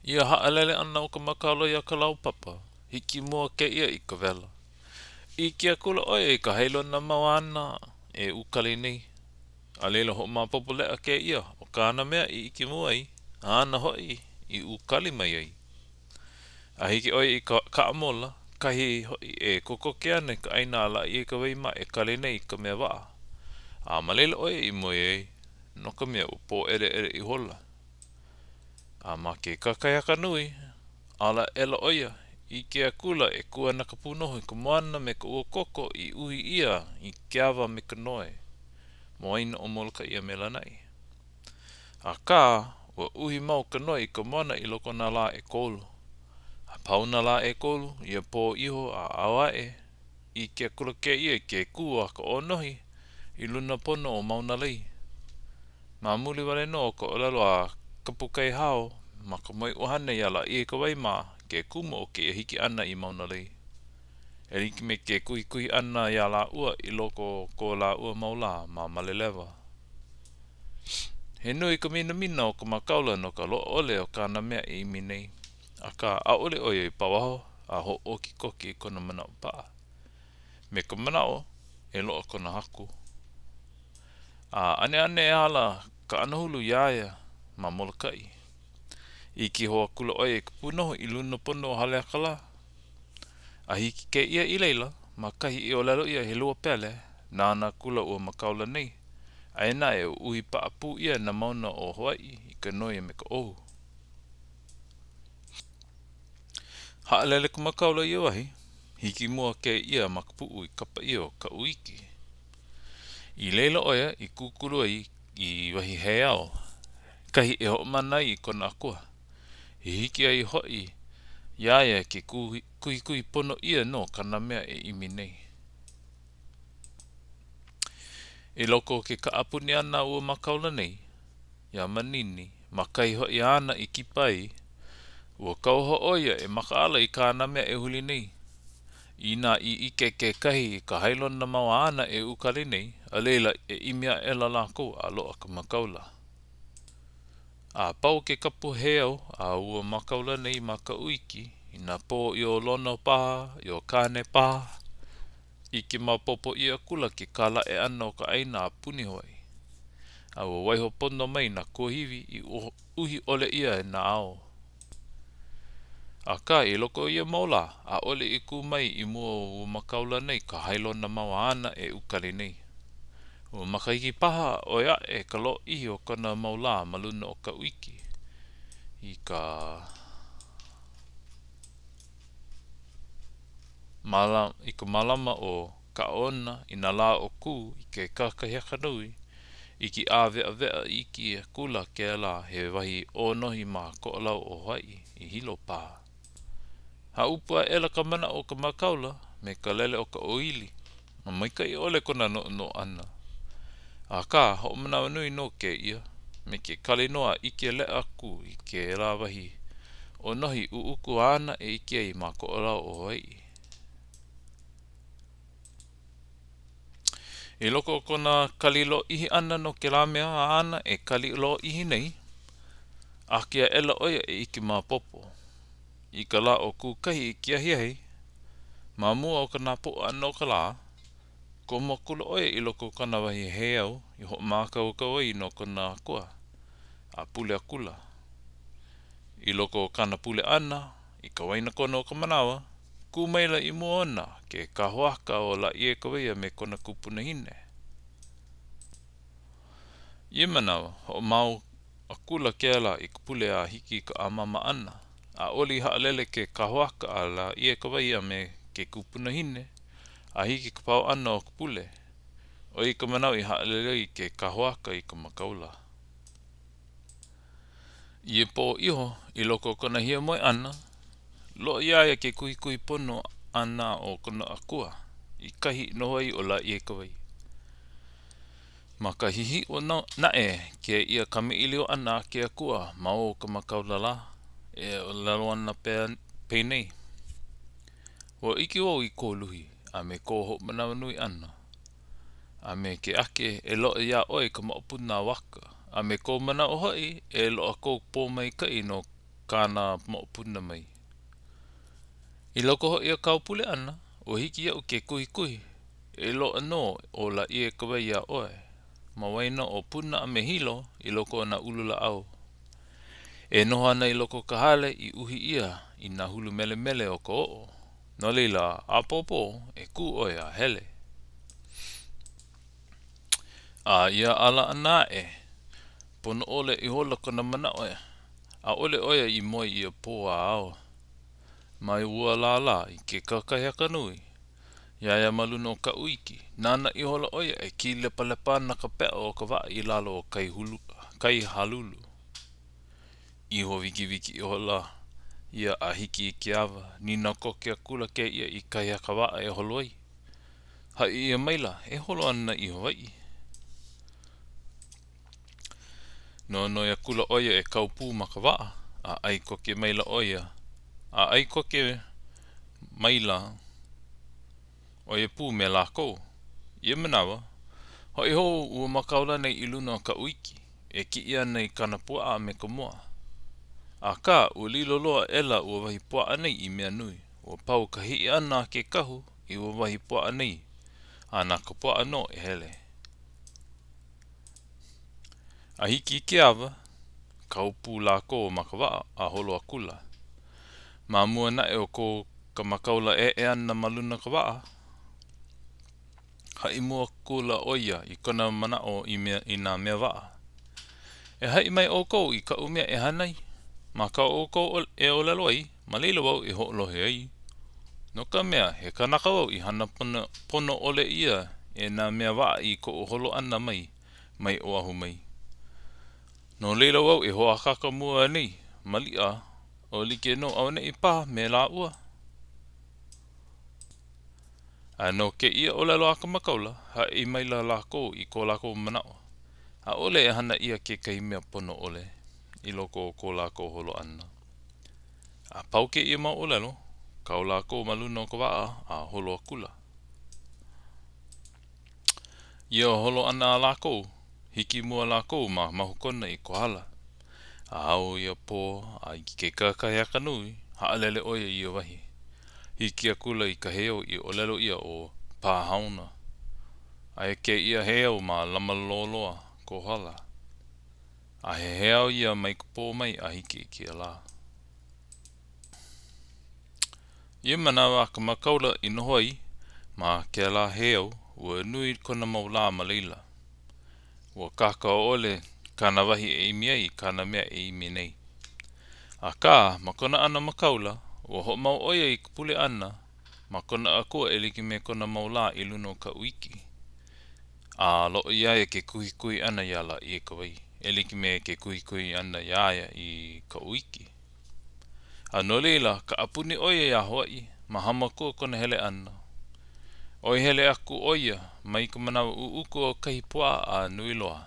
Ia haʻalele ʻana o ka makalo iā Kalaupapa, hiki mua kēia i Kawela. ʻIke akula ʻo ia i ka hailona mau āna e ukali nei. A laila hoʻomaopopo leʻa kēia ʻo kāna mea i ʻike mua ai, āna hoʻi i ukali mai ai. A hiki ʻo ia i Kaʻamola, kahi hoʻi e kokoke ana i ka ʻāina a Lāʻieikawai mā e kali nei i ka mea waʻa. A ma laila ʻo ia i moe ai, no ka mea ua pōʻeleʻele ihola. A ma ke kakahiaka nui, ala aʻela ʻo ia, ʻike akula e kū ana ka pūnohu i ka moana me ka uakoko i uhi ʻia i ke awa me ka noe ma waena o Molokaʻi a me Lānaʻi. Akā, ua uhi mau ka noe i ka moana i loko o nā lā ʻekolu. A pau nā lā ʻekolu, ia pō iho a ao aʻe, ʻike akula kēia i ke kū a ka ʻōnohi i luna pono o Maunalei. Ma muli wale nō o ka ʻōlelo a Kapukaihao ma ka moeʻuhane iā Lāʻieikawai mā ke kumu o kēia hiki ʻana i Maunalei. E like me ke kuhikuhi ʻana iā lāua i loko o ko lāua mau lā ma Malelewa. He nui ka minamina o ka makāula no ka loaʻa ʻole o kāna mea e ʻimi nei, akā ʻaʻole ʻo ia i pauaho a hoʻōki koke i kona manaʻo paʻa, me ka manaʻo e loaʻa kona haku. A ʻaneʻane e ala ka anahulu iā ia ma Molokaʻi. ʻIke hou akula ʻo ia i ka pūnohu i luna pono o Haleakalā. A hiki kēia i laila, ma kahi i ʻōlelo ʻia he lua pele, nānā akula ua makāula nei, aia naʻe ua uhi paʻapū ʻia nā mauna o Hawaiʻi i ka noe a me ka ʻohu. Haʻalele ka makāula i ia wahi, hiki mua kēia ma ka puʻu i kapa ʻia ʻo Kaʻuiki. I laila ʻo ia i kūkulu ai i wahi heiau, kahi e hoʻomana ai i kona akua, i hiki ai hoʻi iā ia ke kuhikuhi pono ʻia no kāna mea e ʻimi nei. I loko o ke kaʻapuni ʻana a ua makāula nei, iā Manini, ma kahi hoʻi āna i kipa ai, ua kauoha ʻo ia e makaʻala i kāna mea e huli nei. Inā i ʻike kekahi i ka hailona mau āna e ukali nei, a laila e ʻimi aʻela lākou a loaʻa ka makāula. A pau ke kapu heiau a ua makāula nei ma Kaʻuiki, i nā pō i o Lono paha, i o Kāne paha, ʻike maopopo ʻia akula ke kālaʻe ʻana o ka ʻāina a puni Hawaiʻi. A ua waiho pono mai nā kuahiwi i uhi ʻole ʻia e nā ao. Akā, i loko o ia mau lā, ʻaʻole i kū mai i mua o ua makāula nei ka hailona mau āna e ukali nei. Ua makahiki paha a ʻoi aʻe ka lōʻihi o kona mau lā ma luna o Kaʻuiki i ka i ka malama ʻo Kaʻaona i nā lā o Kū i ke kakahiaka nui, i ke ʻāweʻaweʻa iki akula kēlā he wahi ʻōnohi ma Koʻolau o Hawaiʻi i Hilo paha. Hāʻupu aʻela ka manaʻo o ka makāula me ka lele o ka ʻōʻili, a maikaʻi ʻole kona noʻonoʻo ʻana. Akā, hoʻomanawanui nō kēia, me ke kali nō a ʻike leʻa aku i kēlā wahi ʻōnohi ʻuʻuku āna e ʻike ai ma Koʻolau o Hawaiʻi. I loko o kona kali lōʻihi ʻana no kēlā mea āna e kali lōʻihi nei, ake aʻela ʻo ia e ʻike maopopo. I ka lā o Kūkahi i ke ahiahi, ma mua o ka napoʻo ʻana o ka lā, komo akula ʻo ia i loko o kona wahi heiau i hoʻomākaukau ai no kona akua, a pule akula. I loko o kāna pule ʻana, i ka waenakonu o ka manawa, kū maila i mua ona ke kahoaka o Lāʻieikawai a me kona kupunahine. I ia manawa, hoʻomau akula kēlā i ka pule a hiki i ka ʻāmama ʻana. ʻAʻole i haʻalele ke kahoaka a Lāʻieikawai a me ke kupunahine a hiki i ka pau ʻana o ka pule. ʻO ia ka manawa i haʻalele ai ke kahoaka i ka makāula. I ia pō iho, i loko o kona hiamoe ʻana, loaʻa iā ia ke kuhikuhi pono ʻana o kona akua i kahi i noho ai ʻo Lāʻieikawai. Ma ka hihiʻo naʻe kēia kamaʻilio ʻana a ke akua ma o ka makāula lā, e ʻōlelo ana penei, Ua ʻike wau i kō luhi a me kō hoʻomanawanui ʻana. a me ke ake e loaʻa iā ʻoe ka moʻopuna a Waka, a me kou manaʻo hoʻi e loaʻa kou pōmaikaʻi no. kāna moʻopuna mai. I loko hoʻi o kāu pule ʻana, ua hiki iaʻu ke kuhikuhi, e loaʻa nō ʻo Lāʻieikawai iā ʻoe, ma waena o Puna a me Hilo i loko o nā ulu lāʻau. E noho ana i loko o ka hale i uhi ʻia i nā hulu melemele o ka ʻoʻo. No laila, ʻapōpō, e kū ʻoe a hele. A ia ala ʻana aʻe, pono ʻole ihola kona manaʻo, ʻaʻole ʻo ia i moe ia pō a ao. Ma ua lā lā, i ke kakahiaka nui, iā ia ma luna o Kaʻuiki, nānā ihola ʻo ia e kīlepalepa ana ka peʻa o ka waʻa i lalo o Kaihalulu. Iho wikiwiki ihola ia a hiki i ke awa, nīnau koke akula kēia i kahi a ka waʻa e holo ai. Haʻi ʻia maila, e holo ana i Hawaiʻi. Nonoi akula ʻo ia e kau pū ma ka waʻa, a ʻae koke maila ʻo ia, a ʻae koke maila ʻo ia pū me lākou. Ia manawa, hoʻi hou ua makāula nei i luna o Kaʻuiki, e kiʻi ana i kāna puaʻa a me ka moa. Akā, ua lilo loa aʻela ua wahi puaʻa nei i mea nui. Ua pau ka hiʻi ʻana a ke kahu i ua wahi puaʻa nei, a na ka puaʻa nō e hele. A hiki i ke awa, kau pū lākou ma ka waʻa a holo akula. Ma mua naʻe o ko ka makāula eʻe ʻana ma luna o ka waʻa, haʻi mua akula ʻo ia i kona manaʻo i mea i nā mea waʻa. E haʻi mai ʻoukou i kaʻu mea e hana ai, ma kā ʻoukou e ʻōlelo ai, ma laila wau e hoʻolohe ai. No ka mea, he kanaka wau i hana pono, pono ʻole ʻia e nā mea waʻa i koʻu holo ʻana mai, mai Oʻahu mai. No laila wau e hoʻākāka mua nei, maliʻa, o like nō auaneʻi paha me lāua. A no kēia ʻōlelo a ka makāula, haʻi maila lākou i ko lākou manaʻo, ʻaʻole e hana ʻia kekahi mea pono ʻole i loko o ko lākou holo ʻana. A pau kēia mau ʻōlelo, kau lākou ma luna o ka waʻa a holo akula. Ia holo ʻana a lākou, hiki mua lākou ma Mahukona i Kohala. A ao ia pō a i ke kakahiaka nui, haʻalele ʻo ia i ia wahi. Hiki akula i ka heiau i ʻōlelo ʻia ʻo Pāhaona. Aia kēia heiau ma Lamalōloa, Kohala. A he heiau ia mai ka pō mai a hiki i kēia lā. Ia manawa a ka makāula i noho ai ma kēlā heiau, ua nui kona mau lā ma laila. Ua kākāʻole kāna wahi e ʻimi ai i kāna mea e ʻimi nei. Akā, ma kona ʻano makāula, ua hoʻomau ʻo ia i ka pule ʻana ma kona akua e like me kona mau lā i luna o Kaʻuiki. A loaʻa iā ia ke kuhikuhi ʻana iā Lāʻieikawai, e like me ke kuhikuhi ʻana iā ia i Kaʻuiki. A no laila, kaʻapuni ʻo ia iā Hawaiʻi, ma Hāmākua kona hele ʻana. ʻOi hele aku ʻo ia mai ka manawa ʻuʻuku o kahi puaʻa a nui loa.